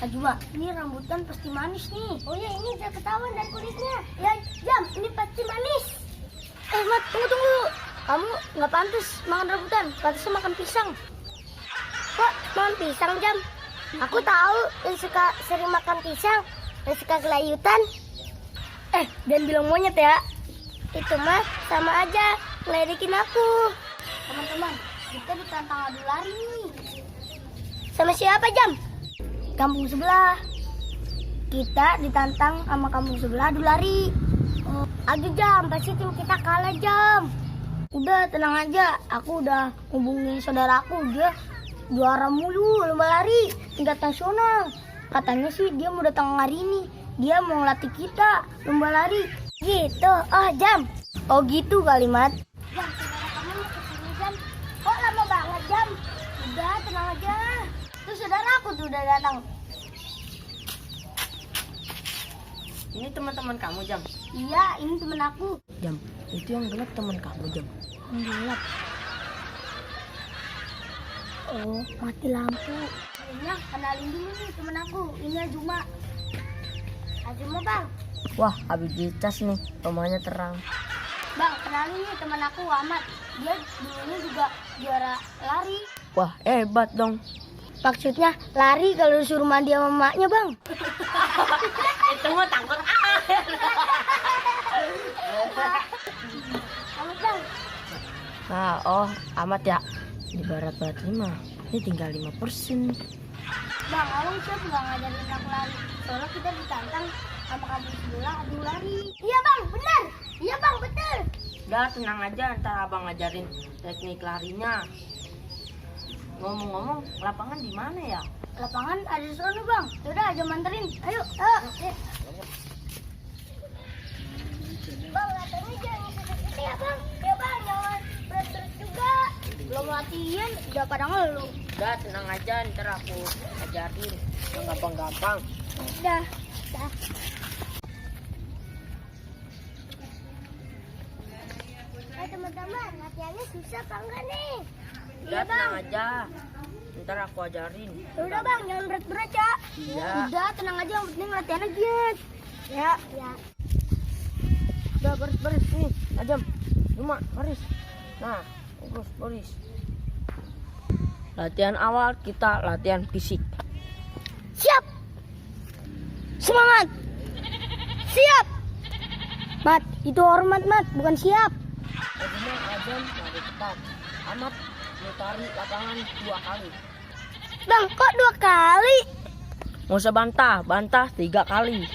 Ajwa, ini rambutan pasti manis nih. Oh ya, ini udah ketahuan dari kulitnya. Ya, Jam, ini pasti manis. Mat, tunggu. Kamu nggak pantas makan rambutan, pantasnya makan pisang. Kok makan pisang, Jam? Aku tahu yang suka sering makan pisang, yang suka gelayutan. Dan bilang monyet ya. Itu mah sama aja ngeledekin aku. Teman-teman, kita ditantang adu lari nih. Sama siapa, Jam? Kampung sebelah. Kita ditantang sama kampung sebelah adu lari. Aduh, Jam, pasti tim kita kalah, Jam. Udah, tenang aja. Aku udah hubungin saudaraku. Dia juara mulu lomba lari tingkat nasional. Katanya sih dia mau datang hari ini. Dia mau latih kita lomba lari. Gitu. Oh, Jam. Oh, gitu kalimat. Jam, saudara kamu mau kesini, Jam. Kok lama banget, Jam? Udah, tenang aja. Tuh saudaraku tuh udah datang. Ini teman-teman kamu, Jam? Iya, ini temen aku. Jam, itu yang gelap teman kamu, Jam. Yang gelap. Oh, mati lampu. Ini kenalin dulu nih temen aku. Ini Ajuma. Ajuma, Bang. Wah, habis dicas nih, rumahnya terang. Bang, kenalin nih temen aku, Ahmad. Dia dulunya juga juara lari. Wah, hebat dong. Maksudnya lari kalau disuruh mandi sama emaknya, Bang. Itu mah takut air. Ahmad, Bang. Nah, amat ya. Di barat-barat 5, ini tinggal 5%. Bang, Awang siap nggak ngajarin aku lari? Soalnya kita ditantang sama kampung sebelah adu lari. Iya, Bang, benar. Iya, Bang, betul. Udah, tenang aja, ntar abang ngajarin teknik larinya. Ngomong-ngomong, lapangan di mana ya? Lapangan ada di sana, Bang. Yaudah, aja manterin. Ayo. Bang, latihannya jangan ngikutin ya, Bang. Ya, Bang, jangan berat-berat juga. Belum latihan, udah pada ngeluh. Udah, tenang aja, ntar aku ajarin. Yang gampang-gampang. Udah. Teman-teman, latihannya susah apa enggak nih? Udah, tenang aja. Ntar aku ajarin. Udah, Bang, jangan berat-berat ya. Iya. Udah, tenang aja, yang penting latihan aja. Ya. Udah, baris nih. Ajam, cuma baris. Nah, baris. Latihan awal kita latihan fisik. Siap. Semangat. Siap. Mat, itu hormat, Mat, bukan siap. Ajam lari cepat. Amat mutari lapangan 2 kali. Bang, kok 2 kali? Nggak usah bantah 3 kali.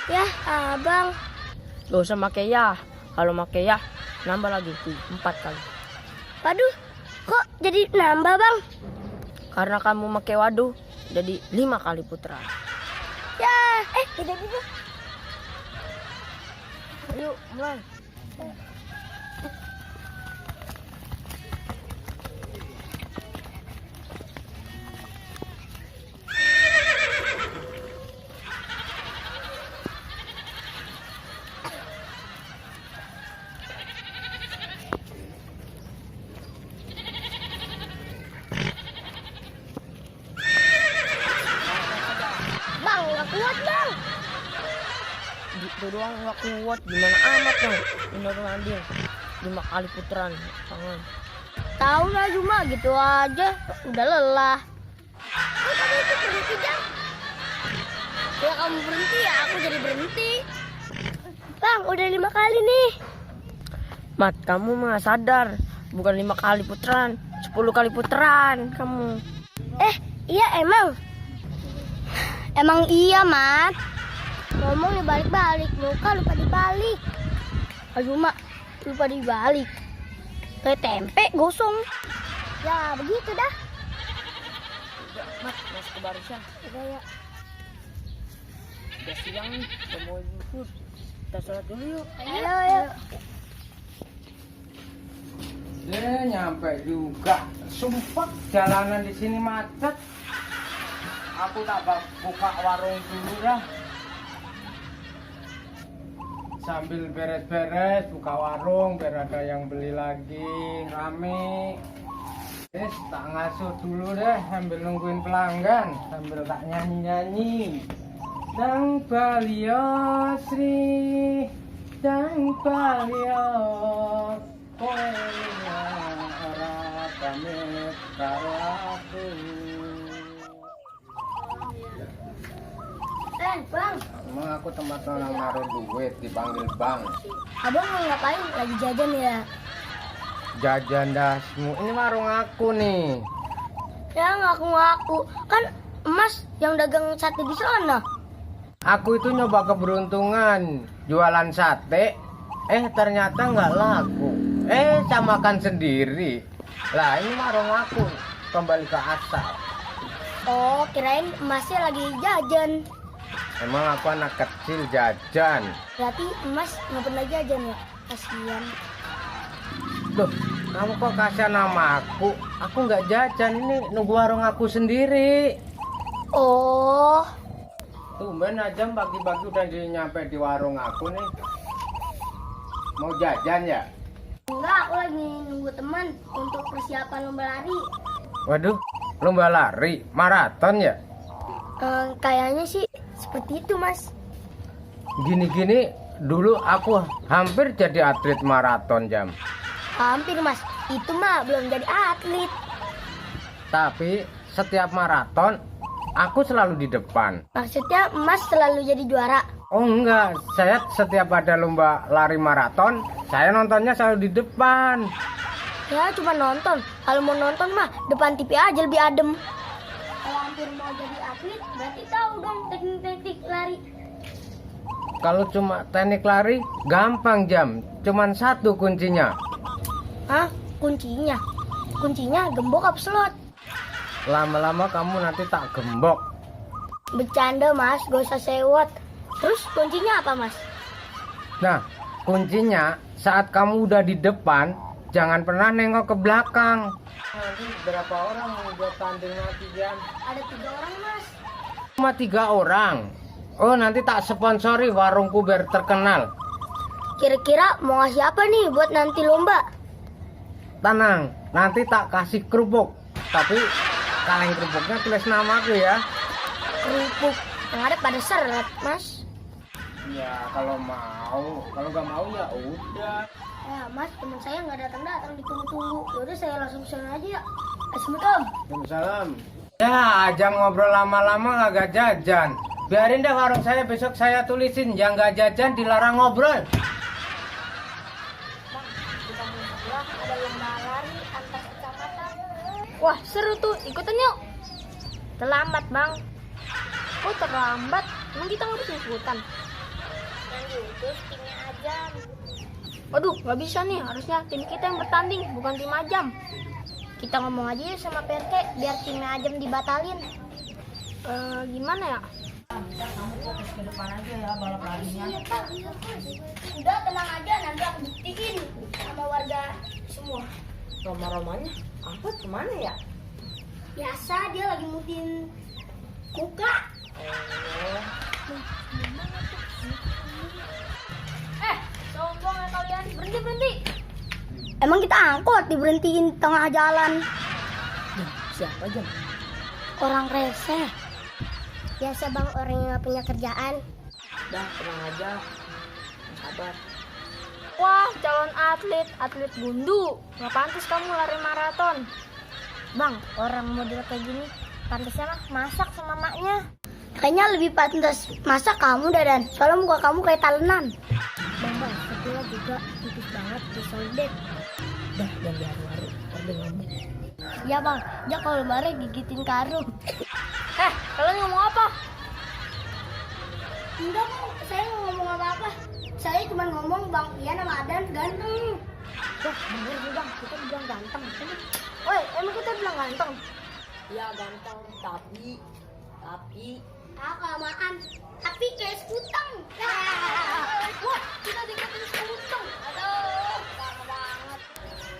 Ya, Abang. Gak usah make ya. Kalau make ya, nambah lagi 4 kali. Waduh, kok jadi nambah, Bang? Karena kamu make waduh, jadi 5 kali putaran. Ya, tidak gitu. Ayo, mulai. Bang, nggak kuat, Bang. Gitu doang nggak kuat, gimana amat dong. Bener ambil 5 kali putaran tangan. Tahu lah, cuma gitu aja. Udah lelah. Kok kamu itu berhenti, Jam? Ya kamu berhenti ya, aku jadi berhenti. Bang, udah 5 kali nih. Mat, kamu mah sadar. Bukan 5 kali putaran, 10 kali putaran kamu. Iya emang. Emang iya, Mat. Ngomong dibalik-balik, muka lupa dibalik. Cuma lupa dibalik. Kayak tempe gosong. Ya begitu dah. Udah, Mat, masuk ke barisan. Udah ya. Udah siang nih, udah mau ikut. Kita sholat dulu yuk. Ayo. Nyampe juga. Sumpah jalanan di sini macet. Aku tak buka warung dulu dah. Sambil beres-beres buka warung biar ada yang beli lagi, rame. Tak ngasuh dulu deh, sambil nungguin pelanggan, sambil tak nyanyi-nyanyi. Dang balio Sri, dang balio, kowe ora pamit karo aku. Bang, Emang aku tempat orang naruh duit dipanggil bang. abang mau ngapain? Lagi jajan ya? Jajan dasmu, ini warung aku nih. Ya ngaku-ngaku, kan Emas yang dagang sate di sana. Aku itu nyoba keberuntungan jualan sate, ternyata nggak laku. Samakan sendiri. Lah ini warung aku kembali ke asal. Oh, kirain Emasnya lagi jajan. Emang aku anak kecil jajan. Berarti Emas nggak pernah jajan ya? Kasian. Loh, kamu kok kasihan nama aku? Aku nggak jajan, ini nunggu warung aku sendiri. Oh, Tumben aja pagi-pagi udah nyampe di warung aku nih. Mau jajan ya? enggak, aku lagi nunggu teman untuk persiapan lomba lari. Waduh, lomba lari, maraton ya? Kayaknya sih seperti itu, Mas. Gini-gini, dulu aku hampir jadi atlet maraton jam. Hampir, Mas. Itu mah belum jadi atlet. Tapi setiap maraton, aku selalu di depan. Maksudnya Mas selalu jadi juara. Oh enggak, saya setiap ada lomba lari maraton, saya nontonnya selalu di depan. Ya, cuma nonton. Kalau mau nonton mah depan TV aja lebih adem. Kalau hampir mau jadi atlet, berarti tahu dong teknik-teknik lari. Kalau cuma teknik lari, gampang jam. Cuman satu kuncinya. Hah? Kuncinya? Kuncinya gembok apa slot? Lama-lama kamu nanti tak gembok. Bercanda, Mas. Gak usah sewot. Terus kuncinya apa, Mas? Nah, kuncinya saat kamu udah di depan, jangan pernah nengok ke belakang. Nanti berapa orang yang buat tanding nanti jam? Ada 3 orang, Mas. Cuma 3 orang. Oh, nanti tak sponsori warungku biar terkenal. Kira-kira mau ngasih apa nih buat nanti lomba? Tenang, nanti tak kasih kerupuk. Tapi kaleng kerupuknya tulis namaku ya. Kerupuk. Yang ada pada seret, Mas. Ya, kalau mau. Kalau nggak mau ya udah. Ya, Mas, teman saya nggak datang-datang, ditunggu-tunggu. Yaudah, saya langsung sana aja ya. Assalamualaikum. Waalaikumsalam. Ya, aja ngobrol lama-lama kagak jajan. Biarin deh warung saya besok saya tulisin yang nggak jajan dilarang ngobrol. Kita mau pulang, ada lomba lari antar kecamatan. Wah, seru tuh. Ikutan yuk. Terlambat, Bang. Kok terlambat? Emang kita harus ikutan? Yang diutus timnya Ajam. Waduh, nggak bisa nih. Harusnya tim kita yang bertanding, bukan tim Ajam. Kita ngomong aja ya sama PRT biar timnya Ajam dibatalin. Gimana ya? Kamu fokus ke depan aja ya balap larinya. Udah, tenang aja, nanti aku buktiin sama warga semua. Roma-romanya apa kemana ya? Biasa dia lagi mutin muka. Sombong ya kalian, berhenti. Emang kita angkot diberhentiin tengah jalan. Siapa jam? Orang rese. Biasa bang, orang yang gak punya kerjaan. Dah tenang aja, sabar. Wah, calon atlet gundu. Nggak pantas kamu lari maraton. Bang, orang model kayak gini pantasnya mah masak sama maknya. Kayaknya lebih pantas masak kamu, Dadan. Soalnya muka kamu kayak talenan. Bang, sebelah juga tipis banget di soldek. Dah jangan diharu-haru, ntar dia ngomong. Iya bang, dia kalau marah gigitin karung. Kalian ngomong apa? Enggak bang, saya nggak ngomong apa-apa. Saya cuma ngomong Bang Ian sama Adan ganteng. Wah bener nih bang, kita bilang ganteng. Woi, emang kita bilang ganteng? Ya ganteng, tapi Kelamaan. Tapi kayak sekutang. Wah, kita dikatain sekutang. Aduh, parah banget.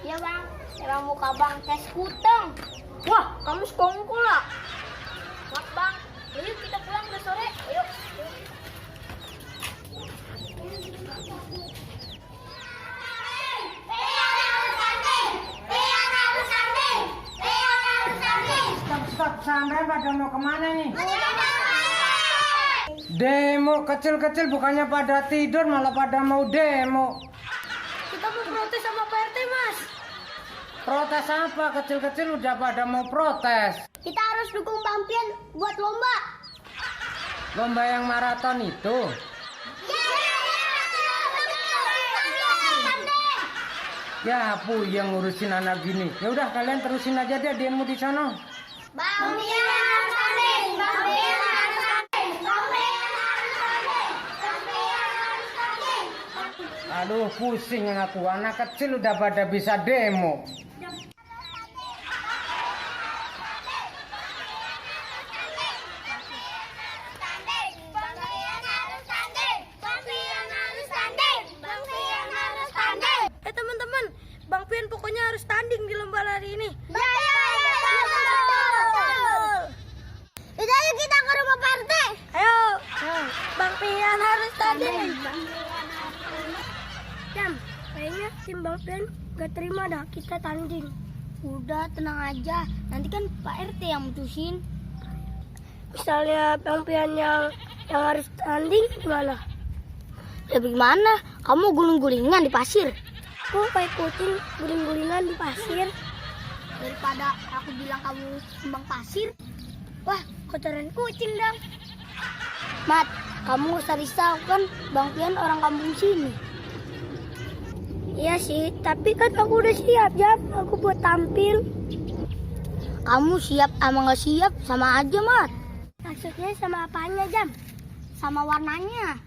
Iya bang, emang muka bang kayak sekutang. Wah, kamu sekongkol lah. Maaf bang, ayo kita pulang udah sore. Ayo. pada mau kemana nih? Demo kecil-kecil bukannya pada tidur malah pada mau demo. Kita mau protes sama Pak RT, Mas. Protes apa? Kecil-kecil udah pada mau protes. Kita harus dukung Bang Pian buat lomba. Lomba yang maraton itu. Ya, Bu, yang ngurusin anak gini. Ya udah kalian terusin aja deh demo di sana. Bang Pian harus tanding, Bang Pian harus tanding, Bang Pian harus tanding, Bang Pian harus tanding. Aduh, pusing aku. Anak kecil udah pada bisa demo. Teman-teman, Bang Pian pokoknya harus tanding di lomba lari ini. Ya. Udah, ayo kita ke rumah Pak RT. Ayo. Bang Pian harus tanding. Jam, kayaknya tim Bang Pian gak terima dah kita tanding. Udah, tenang aja. Nanti kan Pak RT yang mutusin. Misalnya Bang Pian yang harus tanding gimana? Ya bagaimana? Kamu guling-gulingan di pasir. Aku kayak kucing guling-gulingan di pasir. Daripada aku bilang kamu kembang pasir. Wah, kotoran kucing dong. Mat, kamu gak usah risau kan Bang Pian orang kampung sini. Iya sih, tapi kan aku udah siap Jam. Aku buat tampil. Kamu siap sama gak siap sama aja Mat. Maksudnya sama apanya Jam? Sama warnanya.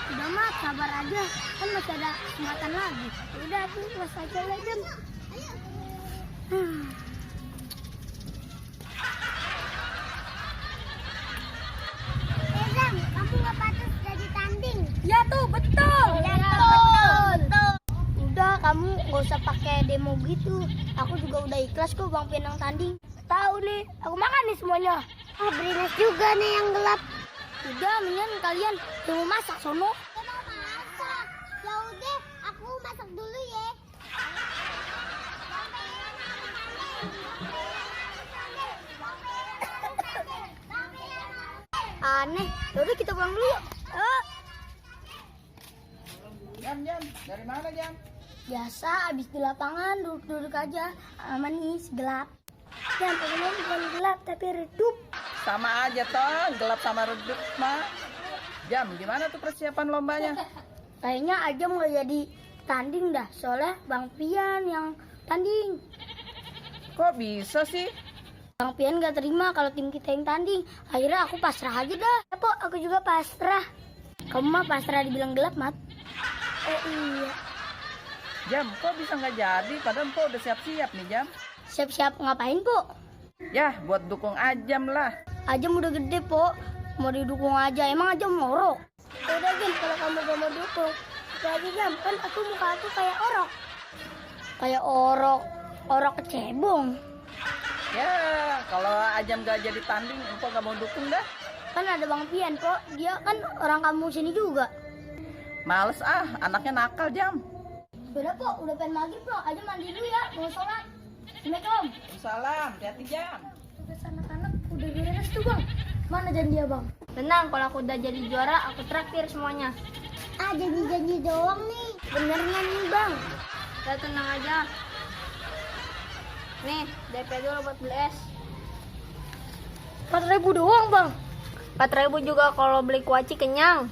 Udah Mat, sabar aja. Kan masih ada kesempatan lagi. Udah, aku puas aja lah Jam. Jam, kamu gak patut jadi tanding. Ya tuh, betul. Betul. Udah, kamu gak usah pakai demo gitu. Aku juga udah ikhlas kok Bang Pian yang tanding. Tahu nih, aku makan nih semuanya. Ah, berinas juga nih yang gelap. Udah, mendingan kalian mau masak sono. Ya udah, aku masak dulu ya. Aneh, yaudah kita pulang dulu yuk. Jam, dari mana Jam? Biasa, abis di lapangan duduk-duduk aja. Aman nih, gelap. Jam, pokoknya bukan gelap tapi redup. Sama aja toh, gelap sama redup mah. Jam, gimana tuh persiapan lombanya? Kayaknya Ajam nggak jadi tanding dah, soalnya Bang Pian yang tanding. Kok bisa sih? Bang Pian nggak terima kalau tim kita yang tanding. Akhirnya aku pasrah aja dah. Ya, Po, aku juga pasrah. Kamu mah pasrah dibilang gelap, Mat. Iya. Jam, kok bisa nggak jadi? Padahal kok udah siap-siap nih Jam. Siap-siap ngapain, Po? Yah, buat dukung Ajam lah. Ajam udah gede, Po. Mau didukung aja, emang Ajam ngorok. Udah, Jam, kalau kamu gak mau dukung. Lagi, Jam, kan muka aku kayak orok. Kayak orok kecebong. Ya, kalau Ajam gak jadi tanding, Empok gak mau dukung dah. Kan ada Bang Pian, Po. Dia kan orang kampung sini juga. Males ah, anaknya nakal Jam. Udah, Po. Udah pengen maghrib, Po. Ajam mandi dulu ya. Mau sholat. Assalamualaikum. Salam, hati-hati Jam. Tugas anak-anak udah beres tuh Bang. Mana janji Bang? Tenang, kalau aku udah jadi juara, aku traktir semuanya. Ah, janji-janji doang nih. Benernya nih Bang. Udah tenang aja. Nih, DP dulu buat beli es. 4.000 doang Bang. 4.000 juga kalau beli kuaci kenyang.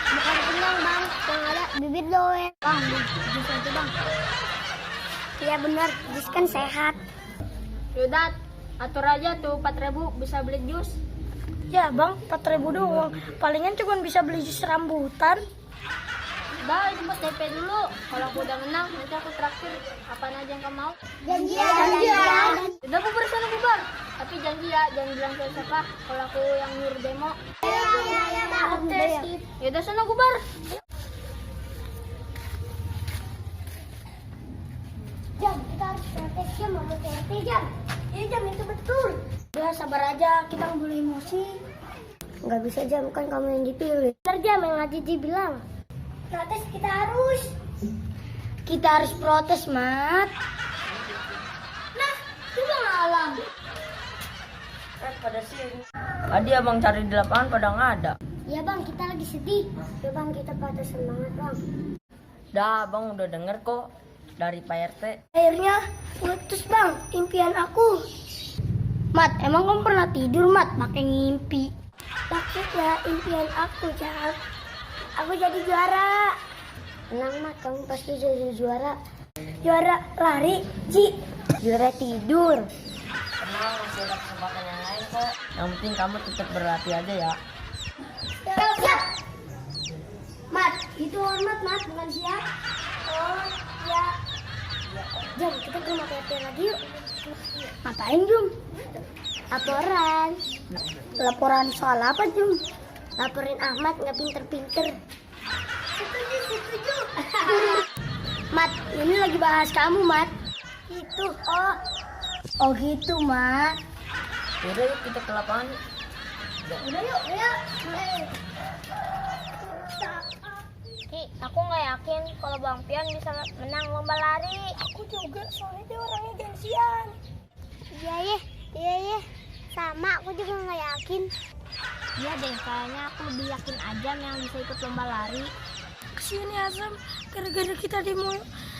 Bukan kenyang Bang, yang ada bibir doang. Bang, jus aja Bang. Iya benar, jus kan sehat. Yaudah, atur aja tuh 4.000 bisa beli jus. Ya Bang, 4.000 doang. Palingan cuma bisa beli jus rambutan. Udah, itu mas DP dulu. Kalau aku udah menang, nanti aku traktir apaan aja yang kamu mau. Janji ya. Udah bubar sana bubar. Tapi janji ya, jangan bilang ke siapa kalau aku yang nyuruh demo. Iya, Bang. Yaudah sana bubar. Jam, kita harus protes Jam, mau TRT Jam. Iya Jam, itu betul. Udah sabar aja, kita nggak boleh emosi. Nggak bisa Jam, kan kamu yang dipilih. Ntar Jam, yang Ajiji bilang. Protes kita harus protes, Mat. Nah, coba ngalah. Pada sini. Tadi abang cari di lapangan pada nggak ada. Iya bang, kita lagi sedih. Ya bang, kita pada semangat bang. Dah, abang udah denger kok dari Pak RT. Akhirnya putus bang, impian aku. Mat, emang kamu pernah tidur Mat pakai ngimpi? Maksudnya impian aku Jam. Aku jadi juara. Tenang Mat, kamu pasti jadi juara. Juara lari, Ji. Juara tidur. Tenang, masih ada kesempatan yang lain kok. Yang penting kamu tetap berlatih aja ya. Siap. Mat, itu hormat Mat, bukan siap. Oh, ya. Jom, kita ke rumah PT lagi yuk. Ngapain Jum? Laporan. Laporan soal apa Jum? Laporin Ahmad nggak pinter-pinter. Setuju. Mat, ini lagi bahas kamu Mat. Itu, oh gitu Mat. Yaudah yuk kita ke lapangan. Udah yuk, ayo. Ki, aku nggak yakin kalau Bang Pian bisa menang lomba lari. Aku juga, soalnya dia orangnya gengsian. Iya, sama aku juga nggak yakin. Iya deh, kayaknya aku lebih yakin Ajam yang bisa ikut lomba lari. Kesian ya Azam, gara-gara kita demo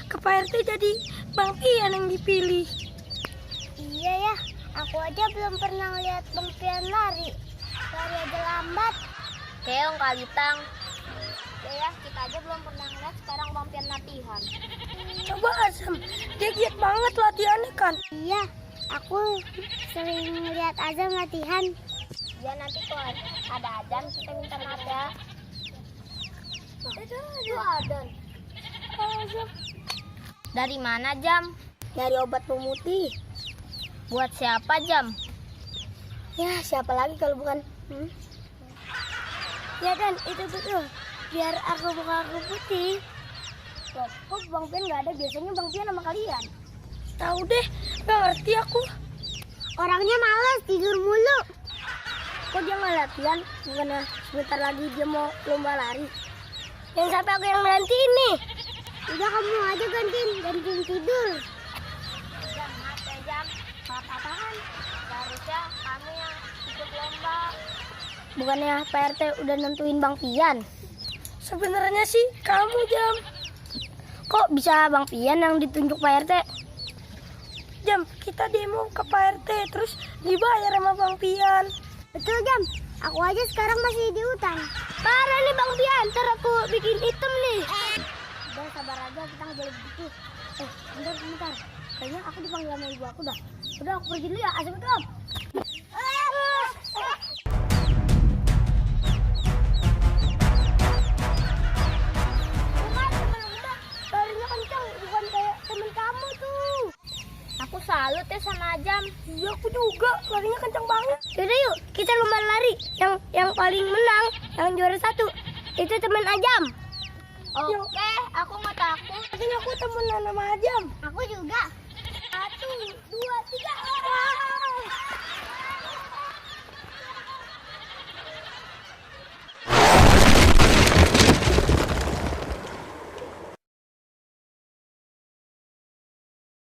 ke Pak RT jadi Bang Pian yang dipilih. Iya ya, aku aja belum pernah lihat Bang Pian lari. Lari aja lambat. Keong Kalitang. Ya, kita aja belum pernah lihat sekarang Bang Pian latihan. Coba Azam, dia giat banget latihannya kan. Iya, aku sering lihat Azam latihan. Ya nanti kalau ada Azam kita minta maaf ya. Itu Adan. Azam. Dari mana Jam? Dari obat pemutih. Buat siapa Jam? Ya siapa lagi kalau bukan? Ya Dan, itu betul. Biar aku buka aku putih. Kok Bang Pian nggak ada? Biasanya Bang Pian sama kalian. Tahu deh, nggak ngerti aku. Orangnya malas tidur mulu. Kok dia nggak latihan? Bukannya sebentar lagi dia mau lomba lari. Yang sampai aku yang ganti ini. Udah kamu aja gantiin tidur. Jam, maaf ya Jam. Maaf apaan? Seharusnya kamu yang ikut lomba. Bukannya Pak RT udah nentuin Bang Pian? Sebenarnya sih kamu Jam. Kok bisa Bang Pian yang ditunjuk Pak RT? Jam, kita demo ke Pak RT terus dibayar sama Bang Pian. Betul Jam, aku aja sekarang masih di hutan. Parah nih Bang Pian, ntar aku bikin hitam nih. Udah sabar aja, kita nggak boleh begitu. Bentar. Kayaknya aku dipanggil sama ibu aku dah. Udah aku pergi dulu ya, assalamualaikum. Larinya kencang, bukan kayak temen kamu tuh. Aku salut ya sama Ajam. Iya aku juga, larinya kencang banget. Yaudah yuk, kita lomba lari. Yang paling menang, yang juara 1 itu temen Ajam. Oke, aku nggak takut. Tapi aku temenan sama Ajam. Aku juga. 1, 2, 3.